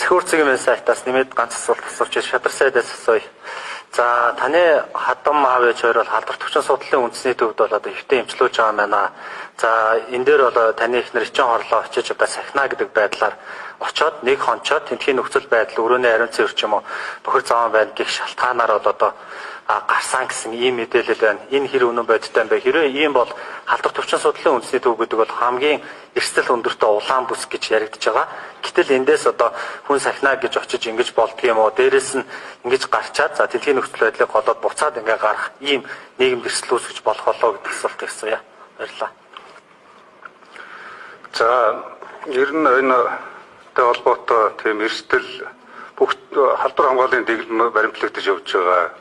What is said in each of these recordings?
Цэхүүр цэгийн сайтаас нэмээд ганц асуулт асууж шадар сайдаас асууя. За, таны хадам аав ээж хоёр бол халдвар төвчин судлалын үндэсний төвд бол одоо хэвтэн эмчлүүлж байгаа юм байна. За, энэ дээр бол таны эхнэр ичин хорлоо очиж одоо сахина гэдэг байдлаар очоод нэг хончоод тентхийн нөхцөл байдал өрөөний ариун цэвэр ч юм уу бохир зовоон байна гэх шалтгаанаар бол одоо гарсан гэсэн ийм мэдээлэл байна. Энэ хэр үнэн бодиттой юм бэ? Хэрвээ ийм бол халдвар төвчин судлалын үндэсний төв гэдэг бол хамгийн эрсдэл өндөртэй улаан бүс гэж яригдж байгаа. Гэтэл эндээс одоо хүн сахина гэж очиж ингэж болдго юм уу? Дээрээс нь ингэж гарчаад, за, дэлхийн нөхцөл байдлыг голоод буцаад ингээ гарах ийм нийгэмд эрсдэл үүсгэж болох болоо гэдэг асуулт асууя. Баярлалаа. За, ер нь энэ тэ холбоотой тийм эрсдэл бүх халдвар хамгааллын дэглэм баримтлагдаж явж байгаа.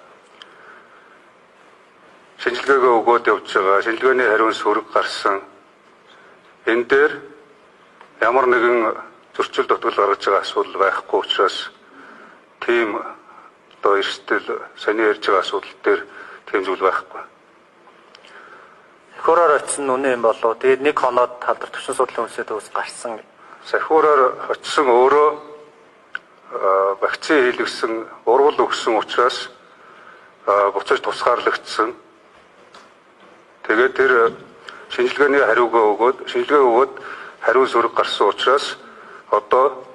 Шинжилгээгээ өгөөд явж байгаа. Шинжилгээний хариун сөрөг гарсан. Энэ дээр ямар нэгэн зөрчил дутгал гаргаж байгаа асуудал байхгүй учраас тийм одоо эрсдэл саний ярьж байгаа асуудал дээр тийм зүйл байхгүй. Сахиураар очисон нь үнэн юм болов? Тэгээд нэг хоноод халдвар төвчин судлалын үндэсний төвөөс гарсан. Сахиураар очисон өөрөө вакцин хийлгэсэн, урвал өгсөн учраас буцаж тусгаарлагдсан. Тэгээд тэр шинжилгээний хариугаа өгөөд, шинжилгээ өгөөд хариу сөрөг гарсан учраас одоо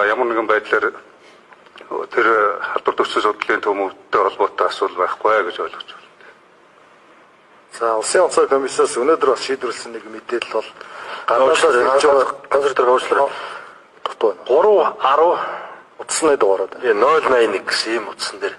ямар нэгэн байдлаар тэр халдвар төвчин судлалын төмөвдтэй холбоотой асуудал байхгүй гэж ойлгож байна. За, Улсын онцгой комиссиас өнөөдөр бас шийдвэрлсэн нэг мэдээлэл бол гадаадаар ирж байгаа Концертер уучлаарай. Дутуу байна. 3 10 Утасны дугаарууд. 081 гэсэн ийм утсан дээр